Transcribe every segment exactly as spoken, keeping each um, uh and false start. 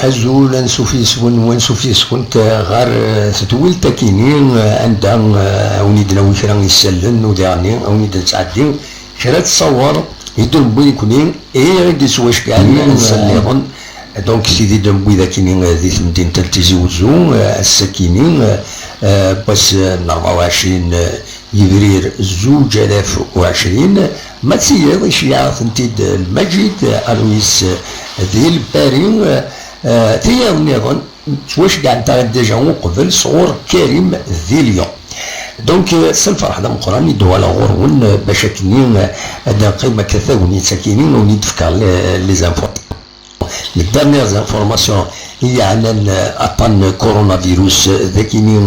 Azul, ansuf yes-wen, wansuf yes-kent ɣer, eh, tedwilt akini, eh, anda, eh, a wen-id-nawi kra isallen, u diɣenni a wen-id-nettɛeddi kra ttṣawer i d-newwi nekni, i ɣ-id-ittwacegɛen, eh, nniḍen. Donc, sidi d-newwi d akini, eh, di temdint n Tizi Wezzu, eh, ass-akini, eh, eh, n wass, eh, n rebɛa u ɛecrin, eh, Yebrir zuǧ alaf u ɛecrin, ma d tiyiḍ iceyyeɛ-tent-id Lmajid Alois di Lpari, eh, tiyiḍ nniḍen ttwacegɛent-aɣ-id déjà uqbel sɣur Karim di Lyon. Donc, eh, s lferḥ d ameqqran i d-uɣaleɣ ɣur-wen, eh, bac akken, eh, ad neqqim akka tagnit akini, a wen-id-fkeɣ les, les infos. Les dernières informations i yeɛnan, eh, aṭṭan n coronavirus, eh, dagini,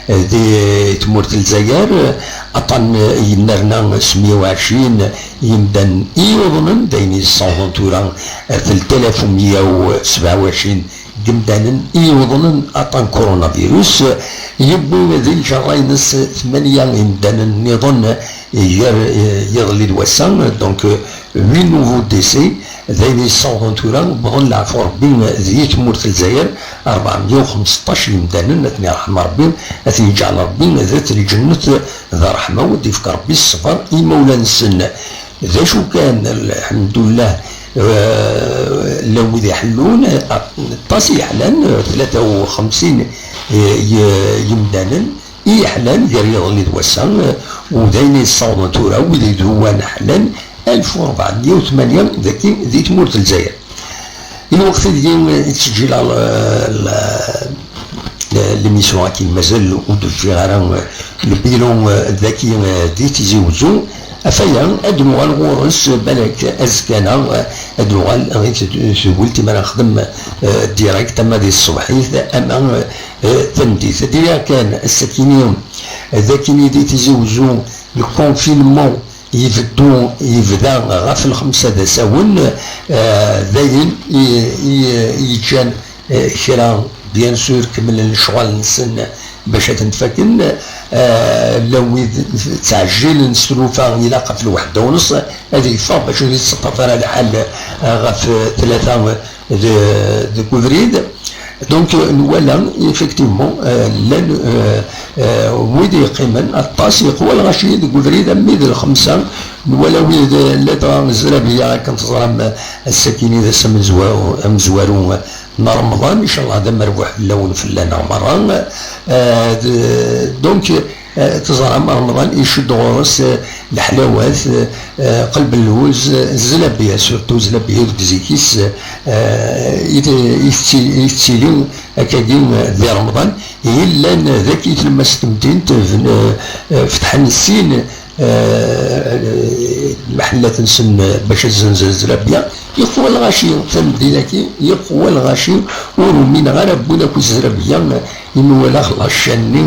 eh, di tmurt n Lezzayer, eh, aṭṭan, eh, yennerna s meyya u ɛecrin yimdanen i yuḍnen, d ayen yessawḍen tura, eh, telt alaf u meyya u sebɛa u ɛecrin n yimdanen i yuḍnen aṭṭan n coronavirus, eh, yewwi di lǧerra-ines tmanya imdanen nniḍen, eh, gar, eh, yiḍelli d wass-a, donc, eh, huit nouveaux décès, d ayen yessawḍen tura, wwḍen leɛfu Rebbi di tmurt n Lezzayer, rebɛemya u xemseṭṭac yimdanen, ad ten-yerḥem Rebbi, ad ten-yeǧɛel Rebbi d at lǧennet d ṛṛeḥma, u ad d-yefk Rebbi ṣṣber i yimawlan-nsen. D acu kan, lḥemdullah, eh, llan wid iḥellun, aṭas i yeḥlan, tlata u xemsin, eh, y-, yimdanen, i yeḥlan gar yiḍelli d wass-a, eh, u d ayen yessawḍen tura, wid iduwan ḥlan alef u rebɛemya u tmanya dagi di tmurt n Lezzayer. I lweqt deg-i i ttseǧǧileɣ l-, l-, l-, l'émission akin mazal ur d-uffiɣ ara, eh, le bilan, eh, dagi, eh, di Tizi Wezzu. Afaya ad nuɣal ɣur-s balak azekka-nneɣ, eh, ad nuɣal ɣer tedwilt mi ara nexdem, eh, direct ama di tṣebḥit ama, eh, eh, tameddit. Ad d-iniɣ kan, ass-akini, d akini di Tizi Wezzu, le confinement ibeddu, yebda ɣef lxemsa d asawen, eh, d ayen i, i, i yeǧǧan, eh, kra, bien sûr, kemmlen lecɣal-nsen bac ad ten-faken, eh, llan wid ttɛejjilen s tlufa, ilaq ɣef lweḥda u nṣ ad yeffeɣ bac ur yettseṭṭaf ara lḥal, eh, ɣef tlata, de, deg ubrid. Donc, euh, nwala, effectivement, euh, llan, euh, euh, wid yeqqimen, aṭas yeqwa lɣaci deg ubrid, armi d lxemsa, nwala wid, euh, ladɣa zrabya, akken teẓram, euh, ass-akini d ass amezwa-, amezwaru, euh, n Remḍan, inchallah d amerbuḥ fell-awen, fell-aneɣ merra. Euh, de, donc, Eh, teẓram, Remḍan icudd ɣur-s, eh, leḥlawat, eh, eh, qelb n lwez, eh, zlabya, surtout zlabya deg zik-is, eh, i t-, i tetti-, i tettili akkagi, eh, di Remḍan. Yellan dagi tlemmast n temdint, eh, ben-, eh, eh, fetḥen sin, eh, lmeḥellat-nsen, eh, bac ad zzenzen zlabya. Yeqwa lɣaci, tameddit-agi, yeqwa lɣaci, ur umineɣ ara wwin akk zrabya, imi walaɣ lacca-nni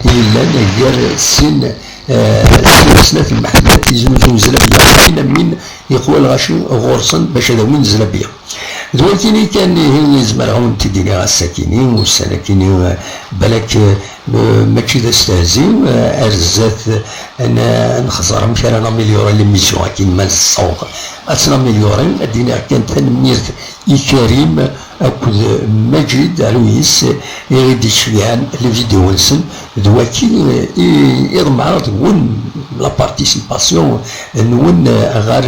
yellan gar sin, eh, sin snat lmeḥellat yeznuzu zrabya, amin, amin, yeqwa lɣaci ɣur-sen bac ad awin zrabya. D wakini kan ihi i zemreɣ ad wen-t-id-iniɣ ass-akini, ussan-akini, eh, balak, eh, mačči d astehzi, eh, ar zdat, eh, n-, ad nexẓer amek ara naméliori l'émission akin ma nessaweḍ ad tt-naméliori. Ad d-iniɣ kan tanemmirt i Karim akked Maǧid Alois i ɣ-id-iceyyɛen les vidéos-nsen, d waki, eh, i, i ḍemɛeɣ deg-wen la participation-nwen, eh, ɣer,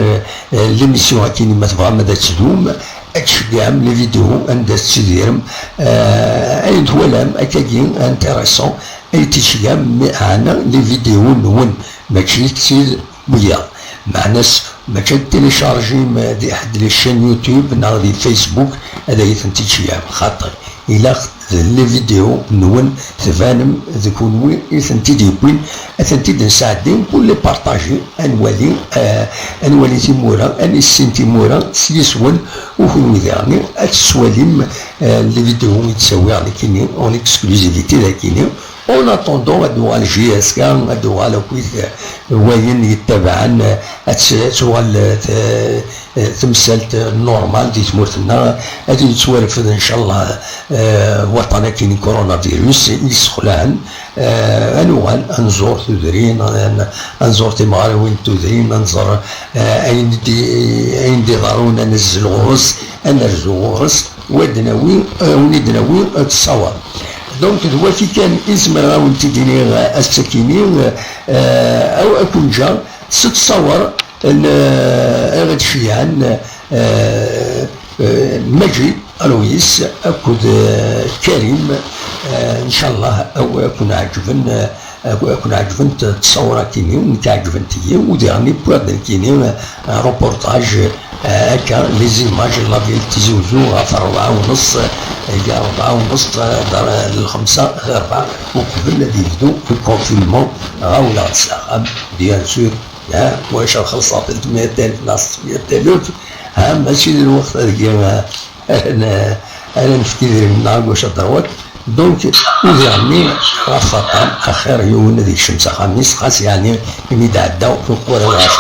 eh, l'émission akin ma tebɣam ad tdum, ad tceggɛem les vidéos anda tettidirem, eh, ayen twalam akkagi intéressant, ay tceggɛem, meɛna les vidéos-nwen, mačči d tid wiyaḍ. Meɛna-s, mačči ad téléchargem di ḥedd les chaînes YouTube neɣ di Facebook ad ay-tent-id-tceggɛem, xaṭer ilaq d les vidéos-nwen tbanem d kunwi i tent-id-yewwin, ad tent-id-nesɛeddi, kul partager, ad nwali, eh, ad nwali timura, ad nissin timura s yis-wen, u kunwi diɣen ad tettwalim, eh, les vidéos i d-ttawiɣ nekkini en exclusivité dagini. En attendant, ad d-uɣal J S K, ad d-uɣal akkit, eh, wayen yettabaɛen, eh, ad t-, tuɣal, eh, t-, eh, temsalt, eh, normal di tmurt-nneɣ, ad yettwarfed, ncallah, eh, waṭṭan-agi n coronavirus i yessexlaɛen, eh, ad nuɣal ad nẓur tudrin, ad n-, ad nẓur timeɣriwin n tudrin, ad nẓer, eh, ayen d-, ayen d-iḍerrun, ad nazzel ɣur-s, ad nerzu ɣur-s. Wa d-nawi, eh, win i d-nawi, eh, ttṣawer. Donc, d waki kan i zemreɣ ad wen-t-id-iniɣ, eh, ass-akini, eh, eh, aw-, ad kun-ǧǧeɣ s ttṣawer n, eh, Iɣed Ciyan, eh, eh, Maǧid Aloyes akked, eh, Karim, eh, ncallah aw-, ad kun-ɛeǧben, eh, Ak-, ak-, ɛeǧbent ttṣawṛat-inu, nekk ɛeǧbent-iyi, u diɣen wwiɣ-d nekkini, eh, reportage, eh, akka, les images n la ville Tizi Uzzu ɣef ṛebɛa u nneṣ, eh, ṛebɛa u nneṣ, eh, d, eh, lxemsa ɣer ṛebɛa, uqbel ad yebdu le confinement, ɣawleɣ-d s axxam, bien sûr, eh, ulac ad xellṣeɣ telt meyya alef neɣ setta meyya alef, eh, mačči d lweqt ad geɣ, eh, Ara n-, ara nefk idrimen-nneɣ i wacu ad ṛwat. Donc, udiɣ-nni ɣef waṭṭan, axir yiwen ad yekcem s axxam-is, xas yeɛni imi d-ɛeddaɣ, ur qwar ara ɣas.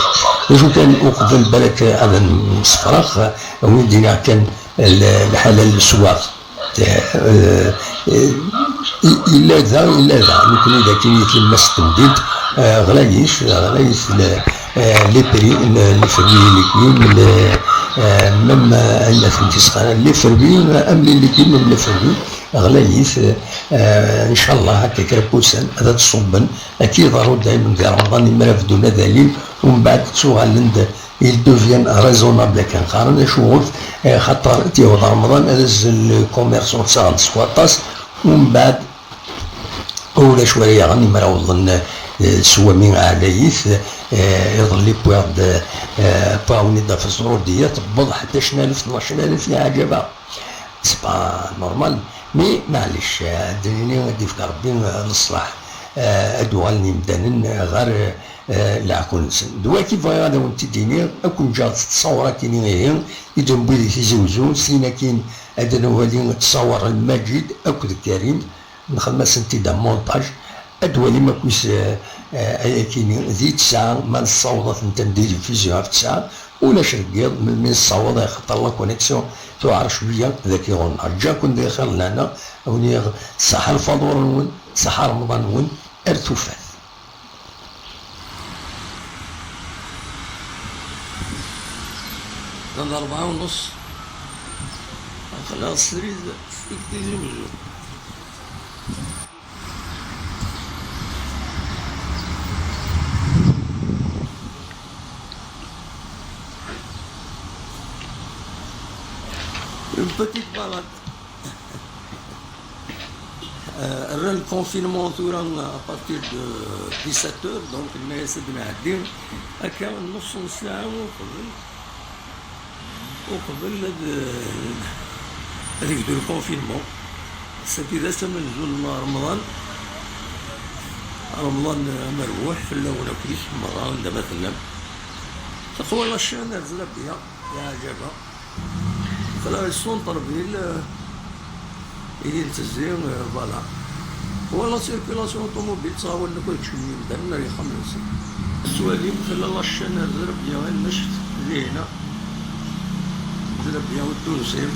D acu kan, uqbel balak ad nemsefraq, awi-d iniɣ kan l-, lḥala n leswaq. Eh, eh, I-, illa da, illa da. Nekni d akken i tlemmast n temdint, eh, ɣlayit, ɣlayit le-, eh, les prix n, n les fruits et légumes, le, eh, même, eh, ayen ad tent-isxaran, les fruits, am les légumes, am les fruits, ɣlayit, eh, ncallah akka kra n wussan ad d-ṣubben, akka iḍerru daymen di Remḍan, imi ara bdun ad alin, umbeɛd ttuɣalen-d ils deviennent raisonnables akken qqaren, acuɣef? Eh, xaṭer ad yaweḍ Remḍan, ad azzel le commerçant ssaɣen s waṭas, umbeɛd ulac wara yaɣen, imi ara awḍen, eh, s wami ɛlayit, eh, iḍelli wwiɣ-d, eh, wwiɣ-awen-id ɣef ẓrudiya, tewweḍ ḥdac alef, tnac alef, yeɛǧeb-aɣ. C'est pas normal, mais maɛlic, eh, ad d-nini ad d-ifk Rebbi, eh, leṣlaḥ, eh, ad d-uɣalen yimdanen, eh, ɣer, eh, eh, leɛqul-nsen. D wagi bɣiɣ ad awen-t-id-iniɣ, ad ken-ǧǧeɣ s ttṣawṛat-ini ihi, i d-newwi di Tizi Uzzu, syin akkin ad nwali ttṣawṛ n Maǧid akked Karim, nxeddem-asent-id am montage, ad twalim akk is, eh, eh, ayakini di ttesɛa, ma nessaweḍ ad tent-, di diffusion ɣef ttesɛa, ulac deg yiḍ, melmi nessaweḍ, axaṭer la connexion tuɛer cwiya dagi ɣur-neɣ. Ǧǧiɣ-ken di xir lehna, awen-iɣ ṣaḥa lfaḍur-nwen, ṣaḥa Remḍan-nwen, ar tufat. Llan d ṛebɛa u nneṣ. Aql-aɣ srid seg Tizi Uzzu. Une petite balade. Euh, rran le confinement tura à partir de dix-sept heures, donc, nna-yas ad nɛeddi akka nnuṣ n ssaɛa uqbel, uqbel ad, ad yebdu le confinement. Ass-agi d ass amenzu n Remḍan. Remḍan amerbuḥ fell-awen akk, merra, anda ma tellam. Taqwa la chaîne, ar zlabya, yeɛjaba. Tella centre-ville, euh, i d-nettezzi, euh, voilà. Wa la circulation automobile, ttɣawalen akk ad kecmen yimdanen ar yexxamen-nsen. Tettwalim, tella la chaîne ar zlabya, ayen ma cfet, dihna. Zlabya u Tunsim.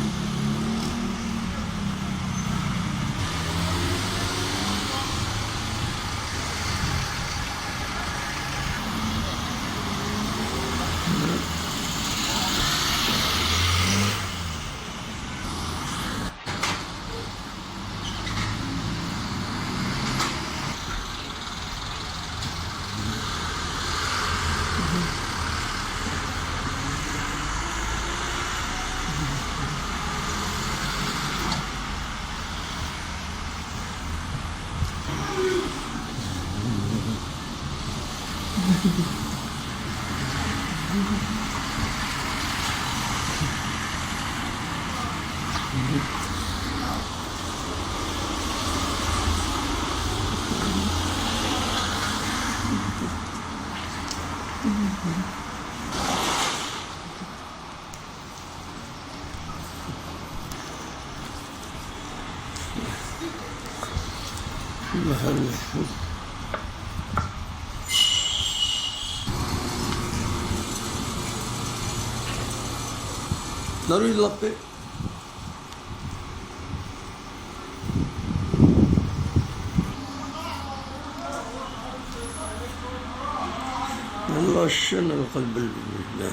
La rue de la Paix. الله الشن القلب ال-،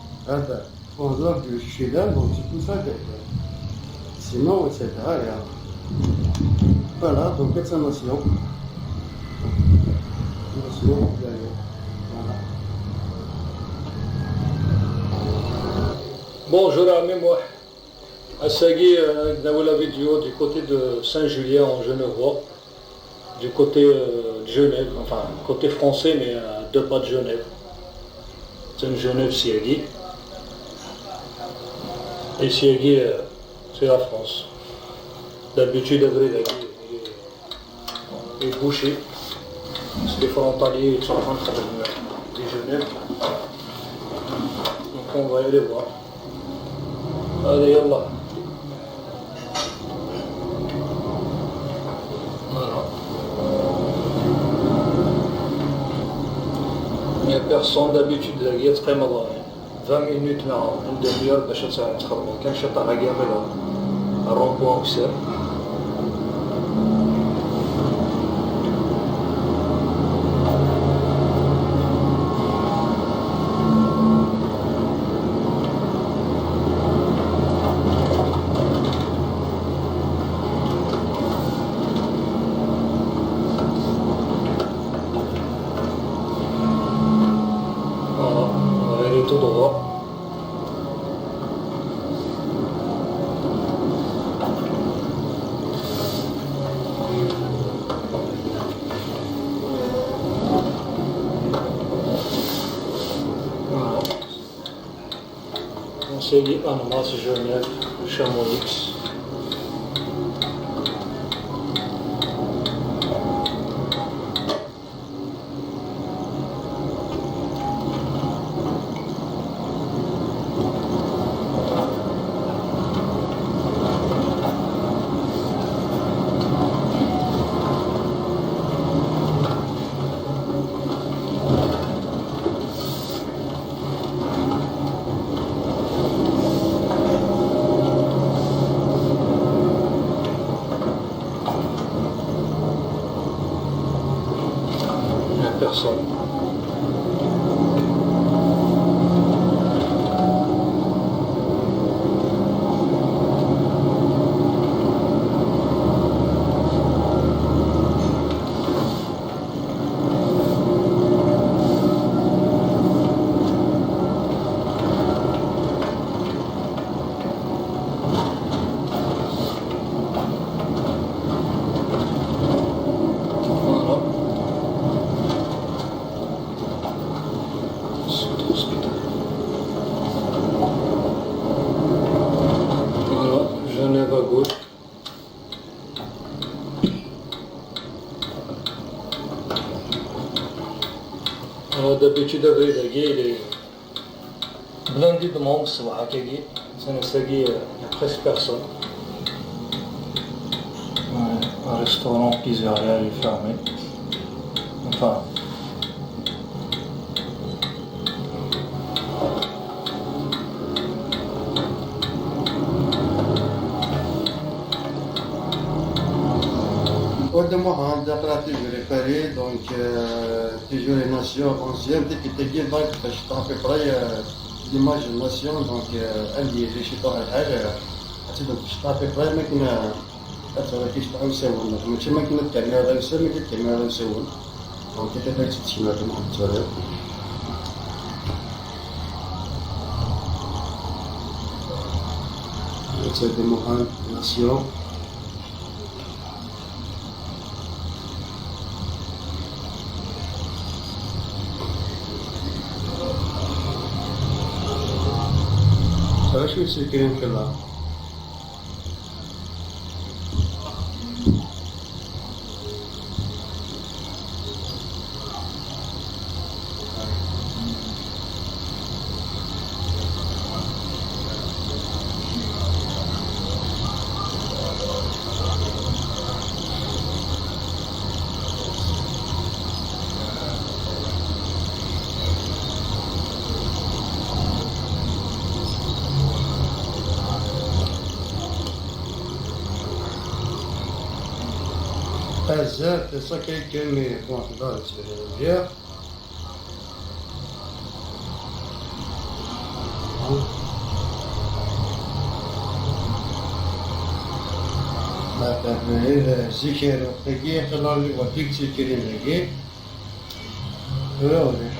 Attends, on doit du Chili, donc c'est tout ça, que- sinon, et cetera. Et, euh, voilà, donc c'est ma science. Ma science, d'ailleurs. Voilà. Bonjour à mémoire. Ass-agi, euh, la vidéo du côté de Saint-Julien en Genevois. Du côté, euh, de Genève, enfin, côté français, mais à deux pas de Genève. C'est une Genève, Siagi. Et Siagi, euh, c'est la France. D'habitude, à vrai dire, il est, il est bouché. Parce que les frontaliers, ils sont en train de, de Genève. Donc, on va aller voir. Allez, yallah. Voilà. Il n'y a personne d'habitude, il y a très mal. Vingt minutes, non, une demi-heure, باش تخربوا. كان شي طلعة كاملة. الرون بوان كسر. Voilà, on va aller tout droit. Tagi Annemasse, Genève, Chamonix. Il y a personne. Voilà. Voilà, Genève à gauche. Alors, d'habitude, abrid-agi, il est blindé de monde, ṣṣbeḥ akkagi. Ass-agi, euh, il y a presque personne. Ouais, un restaurant, pizzeria, il est fermé. Enfin. Au demeurant, d'après toujours Paris, donc, euh, toujours une nation ancienne, qui te guide, donc, je t'en fais près, euh, l'image de nation, donc, euh, elle y est, je suis pas à, euh, donc, je t'en fais près, mais, euh, Ad tura kif tɛussawem, mačči ma kien ad kamera d awsam, ma kien ad kamera d awsawem. Donc, ad tt-tecna d Muḥend Tura. Ad d-Muḥend Nasyon. Acu yettsekkirin fell-aɣ? Azal, c'est ça quelqu'un, mais bon, là, c'est bien. Zik ar lweqt-agi, aql-aɣ deg wadeg ttekkirin dagi. Tura ulac.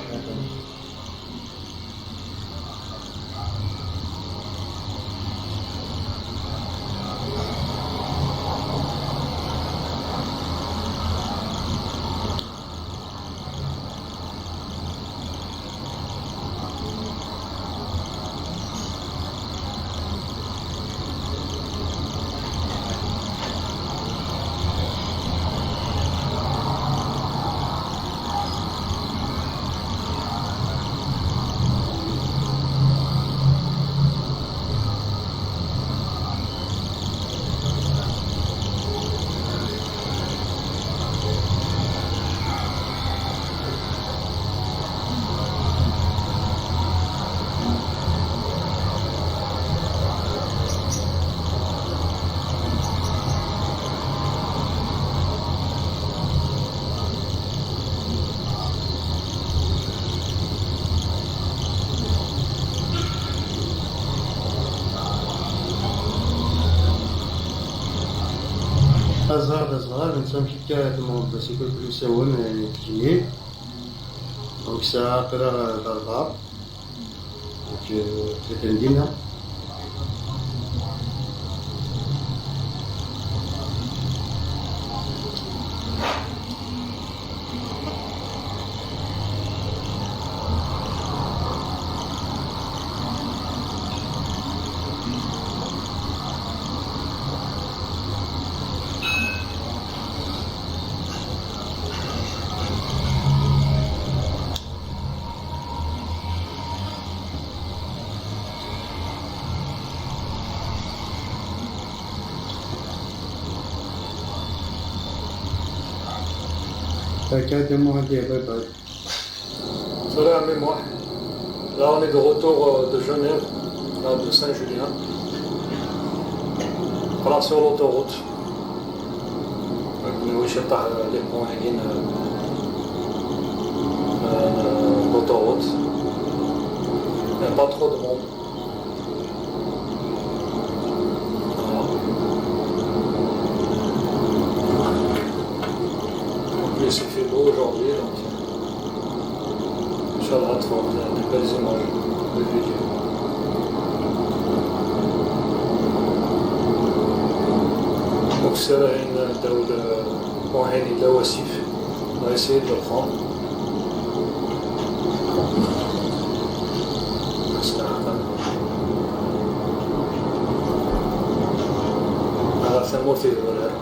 Azar d azar, netta amek akka temmɣeḍ d aseklu n usawen, eh, n tejmilt. Donc, sɛiɣ aql-aɣ d rebɛa. Donc, euh, atan dinna. Akka, d amuhal, bye bye. Tura, a Mmi Muḥ. Là, on est de retour, euh, de Genève, là, de Saint-Julien. Voilà, sur l'autoroute. Donc, on est obligé de par-, euh, les points, euh, euh, l'autoroute. Il n'y a pas trop de monde. Voilà. En plus, il fait beau aujourd'hui, donc, Inch'Allah, tu vas avoir des belles images de vidéo. Donc, c'est là, une, dans le, on va essayer de le prendre. Ala tamurt i d-walaɣ.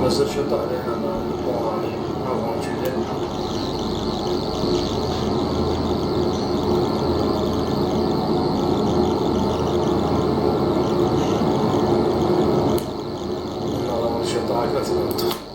مازال شي طاح لينا، ما نطلعو عليه. أفونتيري. يلا، شي طاح كتبت.